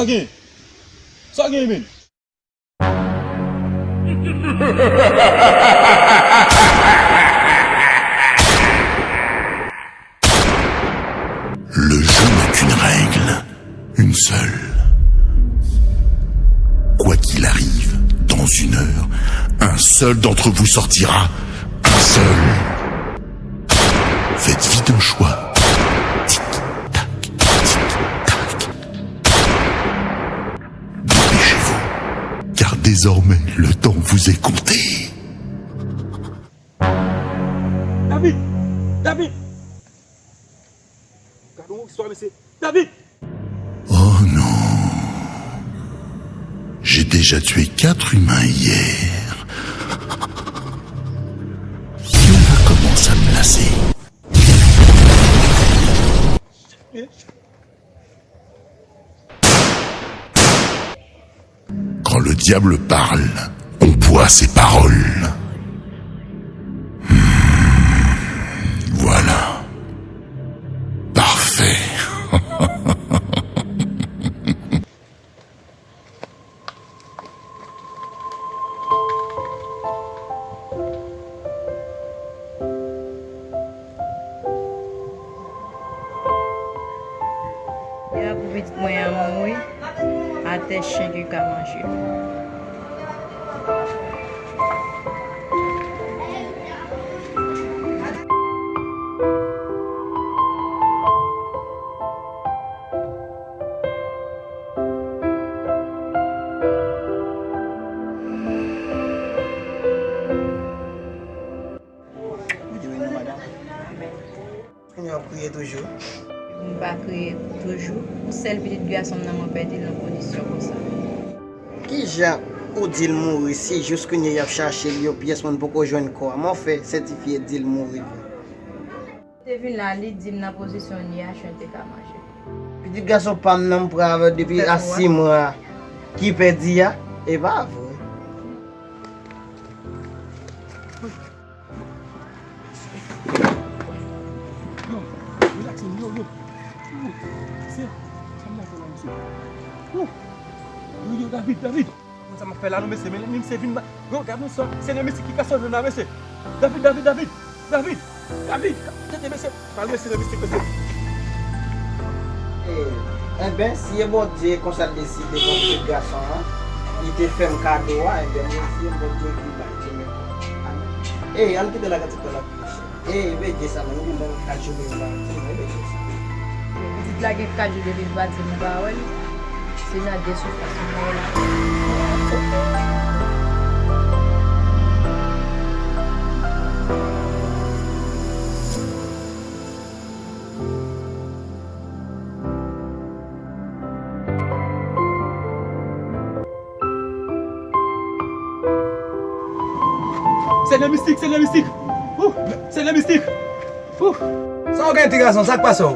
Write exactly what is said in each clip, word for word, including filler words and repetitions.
Gen. Sa gen, men. Le jeu n'a qu'une règle, une seule. Quoi qu'il arrive, dans une heure, un seul d'entre vous sortira. Un seul. Faites vite un choix. Tic-tac, tic-tac. Dépêchez-vous, car désormais le temps vous est compté. David! David! Gade yon istwa, mesye. David! Oh non. J'ai déjà tué quatre humains hier. Y'en a commencé à me lasser. Quand le diable parle, on boit ses paroles. Hmm, voilà. Parfait. Yè pou pitit mwen an mouri atè chen ki ka manje l. Kounye a w ap kriye toujou? M pa kriye toujou. Yon sèl pitit gason m nan mwen pèdi l nan kondisyon konsa. Kijan ou di l mouri si jis kounye a y ap chache l, yon pyès moun poko jwenn kò a? Kòman w fè sètifye di l mouri vre? Te vin la, li di m nan pozisyon li a, chen te ka manje. Pitit gason pa m nan m pran avè l depi a sis mwa ki pèdi a, e pa vre. Yo, yo, Jackson, yo, yo. Yo, se, sa m la fè la, mesye. Yo, yo, yo, David, David. Konn sa m ap fè la, non, mesye, men, men, mesye, vin ba. Yo, gad yon sa, se nan mesye ki ka sove m la, mesye. David, David, David, David, David, tete, mesye. Pral mesye nan mistik, mesye. E, enben, si e Bondye konsa l deside pou pitit gason an, li te fè m kado a, enben, mwen di, Bondye ki bay, ki men. Amen. E, ann kite la, kantik la. E, Bondye sa, men, nou gen bon kat jou de viv a, ti, men, Bondye sa. Pitit la gen kat jou de viv a, ti, nou pa wè l. Se nan de soufrans nou la. Se nan mistik, se nan mistik. Ou, se nan mistik. Ou. Sa w gen, ti gason, sa k pase w?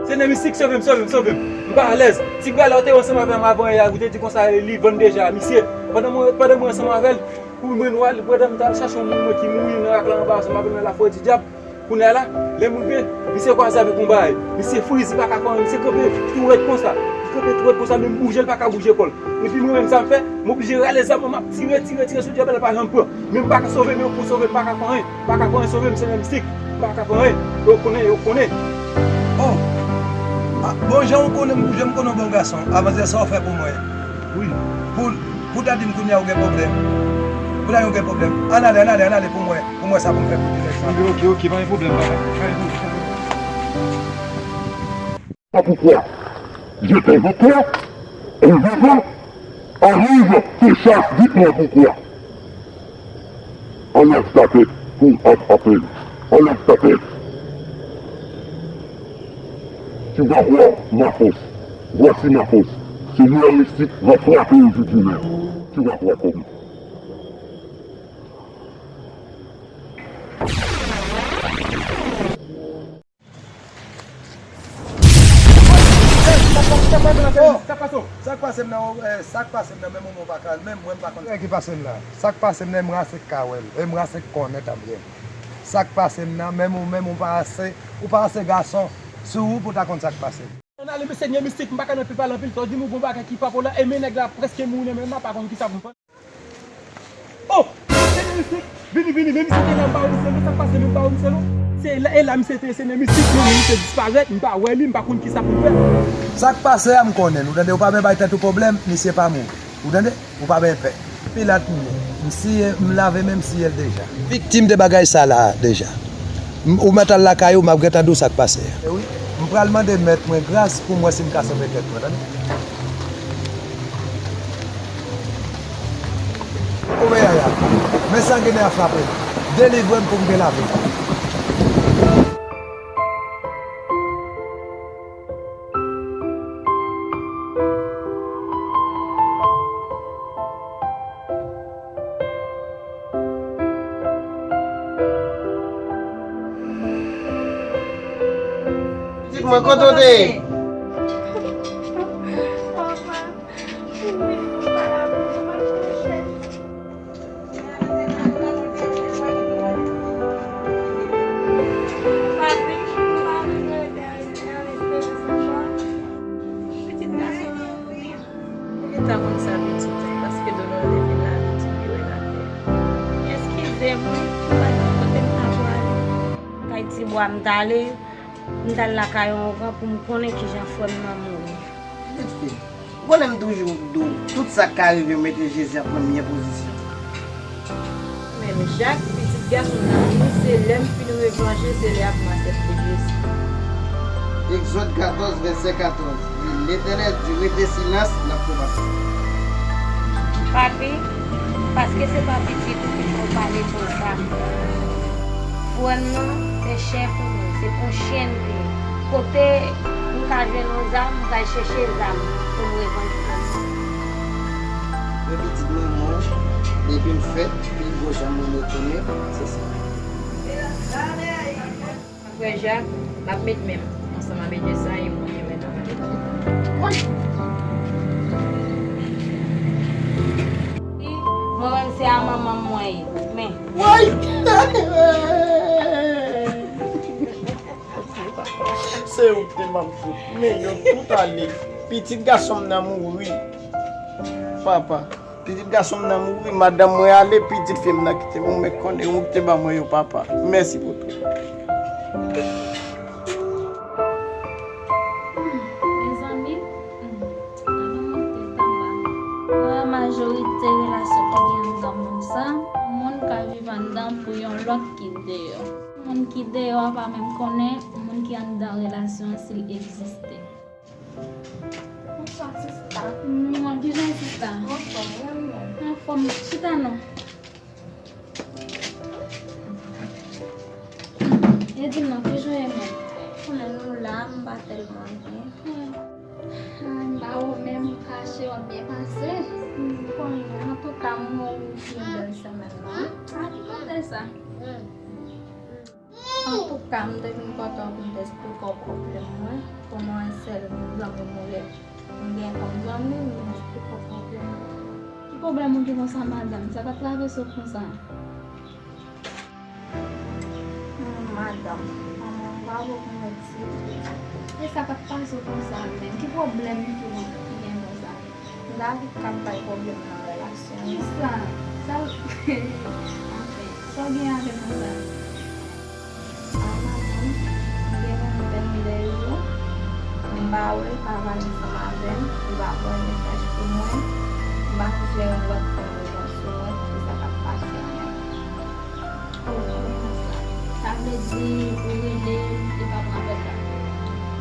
Se nan mistik, sove m, sove m, sove m. M pa alèz. Ti gwa la w te ansanm avè m avan yè a, ou te di konsa li vann deja, misye. Pandan mwen, pandan mwen ansanm avè l, pou mwen nwa, pandan m t al chache yon moun mwen ki mouri nan rak la anba, ansanm avè l nan lafwa di dyab. Kounye a la, lè m rive, misye kwaze avèk yon bagay. Misye friz, li pa ka fè anyen, misye kanpe tou rèd konsa. Li kanpe tou rèd konsa, menm bouje, li pa ka bouje kò l. Epi mwen menm, sa m fè, m oblije rale zam mwen, m ap tire, tire, tire sou dyab la, li pa janm pran. Men m pa ka sove, men pou sove, m pa ka fè anyen. M pa ka fè anyen, sove m, se nan mistik. M pa ka fè anyen. Yo konnen, yo konnen. Oh! Ah, bon, jan w konnen m bouje, m konnen w bon gason. Avanse sa w fè pou mwen. Wi. Pou, pou ta di m kounye a ou gen pwoblèm. Pou ta di m ou gen pwoblèm. Ann ale, ann ale, ann ale pou mwen. Pou mwen sa pou m fè pou ti nèg sa. Ok, ok, ok, pa gen pwoblèm, papa. Pa gen pwoblèm. Pas pourquoi. Je t'invoque, on vivant arrive, te chasse, dites-moi pourquoi. Enlève ta tête pour être appelé. Enlève ta tête. Tu vas voir ma force. Voici ma force. Seigneur mystique va frapper aujourd'hui même. Tu vas voir comment. Sa k pase m nan, eh, sa k pase m nan, menm ou pa ka, menm mwen m pa konn. Sa ki pase m la? Sa k pase m nan, m rase k ka wè l, e m rase k konnen tanbyen. Sa k pase m nan, menm ou, menm ou pa ase, ou pa ase gason sou ou pou ta konn sa k pase m. Ale, men Senyè mistik, m pa ka nan pye pale anpil, sa w di m ou gon bagay ki pa pou la, e men nèg la prèske mouri nan men m, m pa konn kisa pou m fè. Oh! Senyè mistik, vini, vini, men misye te la, m pa wè misye, men sa k pase, men m pa wè misye non. Se la, e la misye te, Senyè mistik, men misye disparèt, m pa wè li, m pa konn kisa pou m fè. Sa k pase a, m konnen l, ou tande, ou pa bezwen bay tèt ou pwoblèm, misye pa mouri. Ou tande? Ou pa bezwen pè. Pilat m ye. M siye, m lave men, m siye l deja. Viktim de bagay sa la deja. M, ou mèt al lakay ou, m ap gentan di w sa k pase a. E wi, m pral mande mèt mwen gras pou m wè si m ka sove tèt mwen, tande? Koupe yaya. Men sanginè a frape m. Delivre m pou m gen lavi. Pitit mwen, kote w te ye? Papa, wi, m pa la pou mwen chèche. Papi, m pa vle rete nan esperans ankò. Pitit gason mwen mouri. Ou gentan konn sa, pitit, paske Donald te vin la, pitit, li wè l atè. Eskize m, wi, m pa t di kote m ta pwale. Kay Tibwa m t ale, m t al lakay yon ougan pou m konnen kijan frè m nan mouri. Pitit fi, ou konnen m toujou di w, tout sa k ka rive w mete Jezi an premye pozisyon. Menm Jak, pitit gason m nan mouri, se lè m fin revanje, se lè a pou m aksepte Jezi. Egzòd katòz, vèsè katòz, Letènèl di, rete silans, n ap konbat. Papi, paske se pa pitit ou ki fè w pale konsa. Frè m nan, se chèf ou, se pou chen l te ye. Kote m ka jwenn yon zam, m pral chèche zam pou m revann frè m nan. Men pitit mwen, mwen, depi m fèt, pi gwo jan mwen retounen, se sa. Frè Jak, m ap met men m ansanm avèk Jezi e mwen menm avèk ou. Mwen menm se a manman m mwen ye. Men. Woy! Se ou ki te manm fout. Men yo tout ale. Pitit gason m nan mouri. Papa. Pitit gason m nan mouri, madanm mwen ale, pitit fi m nan kite m. Ou mèt konnen, ou ki te ban mwen yo, papa. Mèsi pou tout. Mezanmi, hmm, gade yon tèt anba. Nan majorite relasyon ki gen anndan mond sa, moun ka viv anndan pou yon lòt ki deyò. Moun ki deyò a pa menm konnen moun ki anndan relasyon an si l egziste. Bonswa, sista. Mwen, kijan sista? Anfòm, wi, mwen. Anfòm, chita non. E di m non, kijan w ye menm? Konnen nou la, m pa tèlman byen. Hmm. Ah, m pa wè w menm, ou kache, w ap byen pase. Hmm, konnen, antouka, m wè w vin bèl semèn nan. Ah, ki kote sa? Hmm. Antouka, m te vin kote w pou m te esplike w pwoblèm mwen. Pou mwen, sèl zanmi m ou ye. M gen kòm zanmi, m vin esplike w pwoblèm mwen. Ki pwoblèm ou gen konsa, madanm? Sa k ap travèse w konsa? Hmm, madanm, manman w pa bon pou mwen ditou. E sa k ap pase w konsa menm? Ki pwoblèm ki gen konsa? M ta vin k ap bay pwoblèm nan relasyon an. Kisa? Sa l, anfen, sa w gen avè m konsa? A, madanm, m gen yon pèmi de jou. M pa wè l, pa pale ansanm avè m, li pa voye mesaj pou mwen. M pa konn si se yon lòt moun li pran sou mwen, ki sa k ap pase menm. Oh, kòman sa? Sa vle di ou rele l, li pa pran apèl la?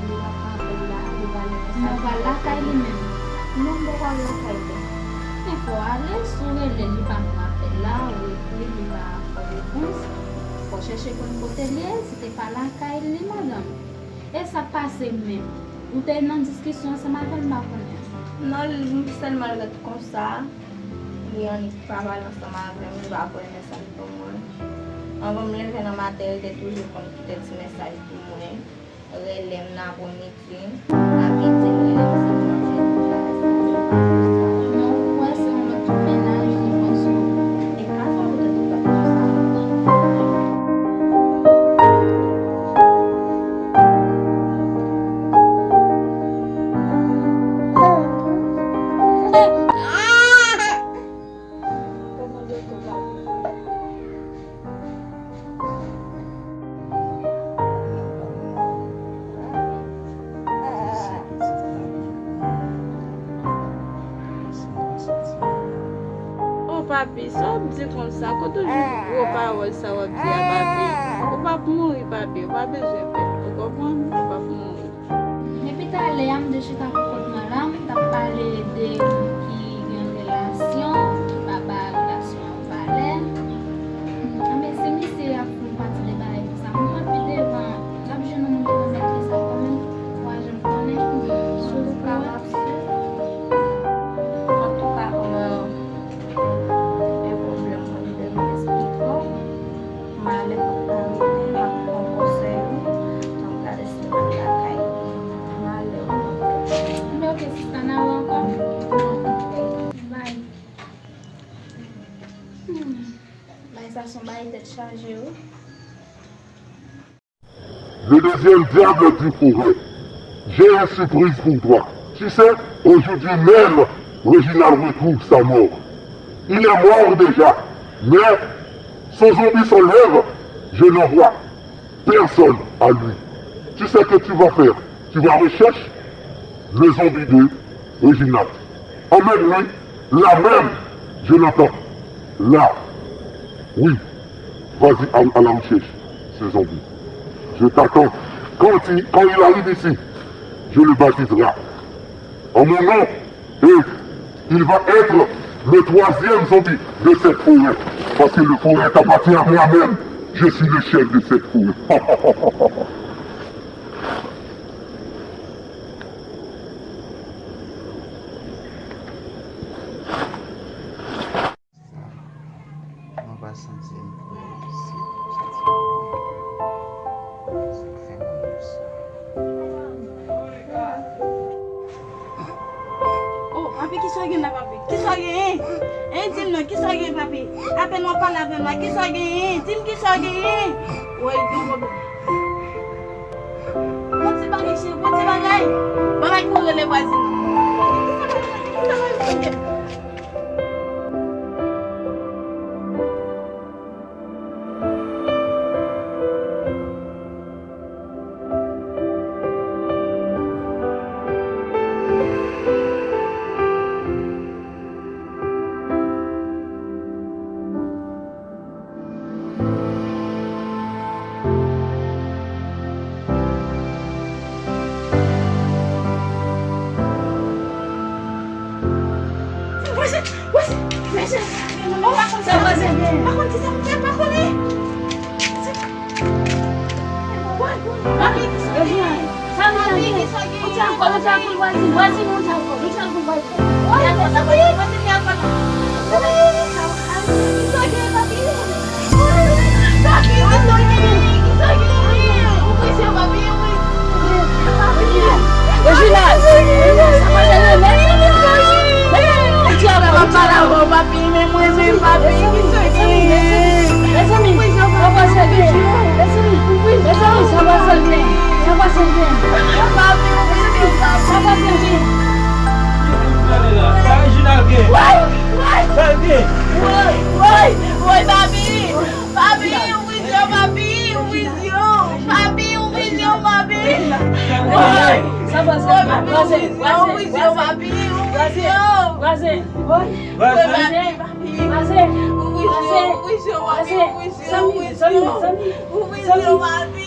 Li pa pran apèl la, li pa lè mesaj. Ou pral lakay li menm? Non, m poko al lakay li. Men fò w ale, si w rele l, li pa pran apèl la, ou ekri, li pa fè w repons. Fò w chèche konn kote l ye, si te pa lakay li, madanm. E sa k pase menm? Ou te nan diskisyon ansanm avè l, m pa konnen. Non, m sèlman ret konsa. Li annik pa pale ansanm avè m, li pa voye mesaj pou mwen. Anvan m leve nan maten, li te toujou konn kite ti mesaj pou mwen. Rele m nan apremidi, a midi, l rele m si l manje deja, si l pa manje. Men ou wè se yon lòt mennaj li pran sou ou. E ka fè poutèt ou pa konn sa. Konsa, kote w jwenn gwo pawòl sa w ap di a, papi? Ou p ap mouri, papi. Ou pa bezwen pè. Ou konprann? Ou p ap mouri. Depi talè a, m te chita pou kont mwen la, m t ap pale de moun ki gen relasyon, ki pa bay relasyon an valè. Anben, se misye y ap fout pati de bagay konsa. Mwen, pi devan, l ap jwenn yon moun ki remèt li sa kanmenm. Ou pa janm konnen. Antouka, antouka, euh, gen pwoblèm mwen, m te vin esplike w. M ale pou m ta rete, m ap pran konsèy ou, m ap gade si m al lakay. M ale wi. Men oke, sista, n a wè ankò. Bay. Hmm. Bay sa se yon bay tèt chaje wi. Le deuxième diable du forêt. J'ai une surprise pour toi. Tu sais, aujourd'hui même, Réginald retrouve sa mort. Il est mort déjà, mais son zombie s'enlève, je n'en vois personne à lui. Tu sais que tu vas faire, tu vas rechercher le zombie de Réginald. Emmène-le là même, je l'entends. Là. Oui. Vas-y, à, à la recherche, ce zombie. Je t'attends. Quand il, quand il arrive ici, je le baptiserai en mon nom. Et il va être le troisième zombie de cette forêt. Parce que le forêt appartient à moi-même. Je suis le chef de cette forêt. Mwen pa santi m prè isit, m santi m fè moun sa. Oh, papi, kisa w gen la, papi? Kisa w gen, hein? Hein, di m non, kisa w gen, papi? Apèn w ap pale avè m la, kisa w gen, hein? Di m kisa w gen, hein? Woy, gen pwoblèm. Bon ti bagay, cheri, bon ti bagay. Bagay pou rele vwazin nan. Kisa bagay, kisa bagay pou rele? Vwazin, vwazin, vwazin. Oh, pa konn sa, vwazin. Pa konn kisa pou fè, pa konnen. Papi, kisa gen? Sa nou nan gen? Ou te ankò, ou te ankò vwazin, vwazin, ou te ankò, ou te ankò vwazin. Reginald! Reginald! Sa pa janm renmen sa, mezanmi. Mezanmi, mezanmi, mezanmi, mezanmi, mezanmi, sa pa janm renmen. Sa pa janm renmen. Sa pa janm renmen. Sa pa janm renmen. Sa Reginald gen? Sa l gen? Woy, woy, woy, papi. Papi, ouvri zye w, papi, ouvri zye w. Papi, ouvri zye w, papi. Woy. Sa pa janm renmen. Woy, papi, ouvri zye w, ouvri zye w, papi, ouvri zye w. Vwazin. Vwazin. Vwazin. Vwazin. Ouvri zye w, ouvri zye w, papi, ouvri zye w, ouvri zye w. Ouvri zye w, papi.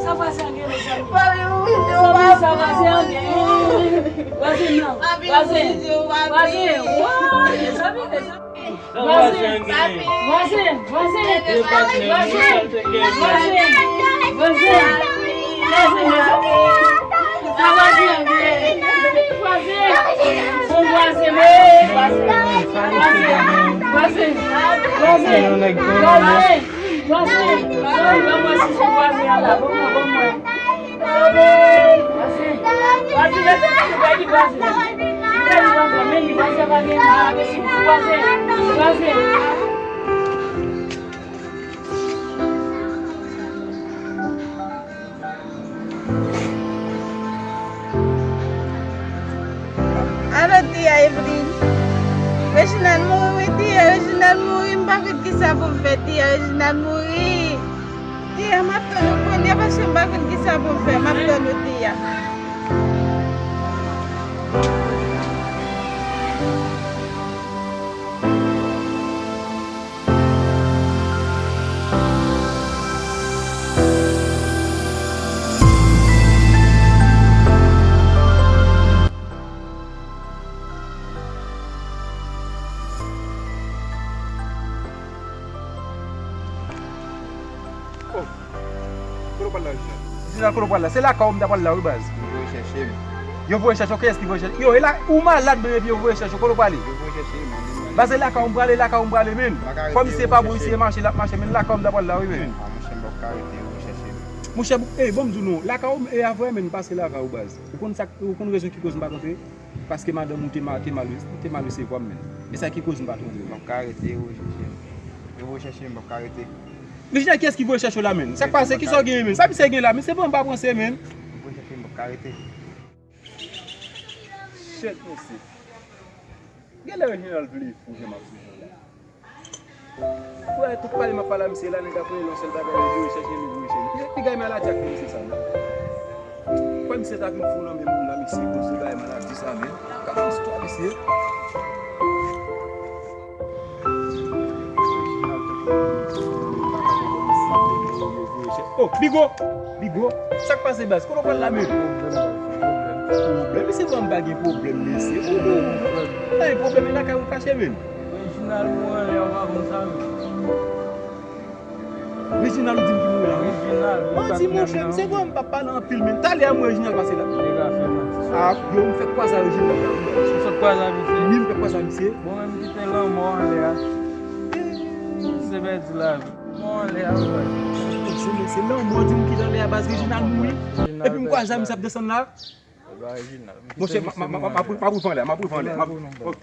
Sa vwazin gen, mezanmi? Papi, ouvri zye w, papi. Mezanmi, sa vwazin gen? Vwazin nan. Papi, ouvri zye w, papi. Vwazin. Vwazin. Woy, mezanmi, mezanmi. Vwazin. Vwazin. Vwazin. Vwazin. Vwazin. Vwazin. Vwazin. Sa vwazin an gen? Vwazin. Bon vwazin, wi. Vwazin. Vwazin. Vwazin. Vwazin. Vwazin. Vwazin. Ban mwen si se vwazin an la. Ban mwen, ban mwen. Vwazin. Vwazin, mete pou pèdi vwazin. Pèdi vwazin, men li vwazin pa gen mal, vwazin. Vwazin. Alo, Tia Evelyn. Reginald mouri, wi, Tia. Reginald mouri. M pa konn kisa pou m fè, Tia. Reginald mouri. Tia, m ap tann ou kounye a, paske m pa konn kisa pou m fè. M ap tann ou, Tia. Kote w pral la, Reginald? Reginald, kote w pral la? Se lakay w m ta pral la, wi, baz. Yo voye chèche m. Yo voye chèche w? Kiyès ki voye chèche? Yo, e la, ou malad menm epi yo voye chèche w. Kote w prale? Yo voye chèche m, menm. Baz, se lakay w m prale, lakay w m prale, menm. Fò misye pa bon, misye mache, l ap mache, menm lakay w m ta pral la, wi, menm. Ah, monchè, m p ap ka rete, yo voye chèche m. Monchè, e, bon, m di w non, lakay w m, e, a vrè, menm, pase lakay w, baz. Ou konn sa, ou konn rezon ki koz m pa t antre? Paske madanm ou te ma-, te mal, te mal resevwa m, menm. E sa ki koz m pa t antre. M p ap ka rete, yo voye chèche m. Yo voye chèche m, m p ap ka rete. Reginald, kiyès ki voye chèche w la, menn? Sa k pase? Kisa w genyen, menn? Sa misye gen la? Misye pran m pa pranse, menn. Mwen chèche m p ap ka rete. Shit, mesye. Genlè Reginald vle fou jan m ap swiv la. Ou wè, tout pale m ap pale a misye la, nèg ap rele yon sèl bagay, li voye chèche m, li voye chèche m. Piga maladi ak misye sa, non? Kwè misye ta vin fou nan men moun nan, mesye, koze bagay maladi sa, menn. Gade istwa, mesye. Oh, Bigo! Bigo! Sa k pase, baz? Kote w pral la, menm? Pwoblèm, baz, pwoblèm. Pwoblèm? Mesye, bon, m pa gen pwoblèm, mesye. Ou, ou, ou pa gen pwoblèm, e lakay ou kache, menm. Reginald mouri anlè, ou pa konn sa, menm. Reginald, ou di m ki mouri la, wi. Reginald, wi. Manti, monchè, m se vre, m p ap pale anpil, menm. Talè a, m wè Reginald pase la. Nèg la fè manti. Ah, yo, m fèk kwaze a Reginald la, wi. Ou sot kwaze a misye? Wi, m fèk kwaze a misye. Bon, menm kite lanmò anlè a. Se pèdi lavi. Lanmò anlè a, wi, baz. Se, se lanmò di m ki anlè a, baz, Reginald mouri. Epi m kwaze a misye ap desann la. Monchè, m ap, m ap, m ap, m ap rive anlè, m ap rive anlè. M ap, ok.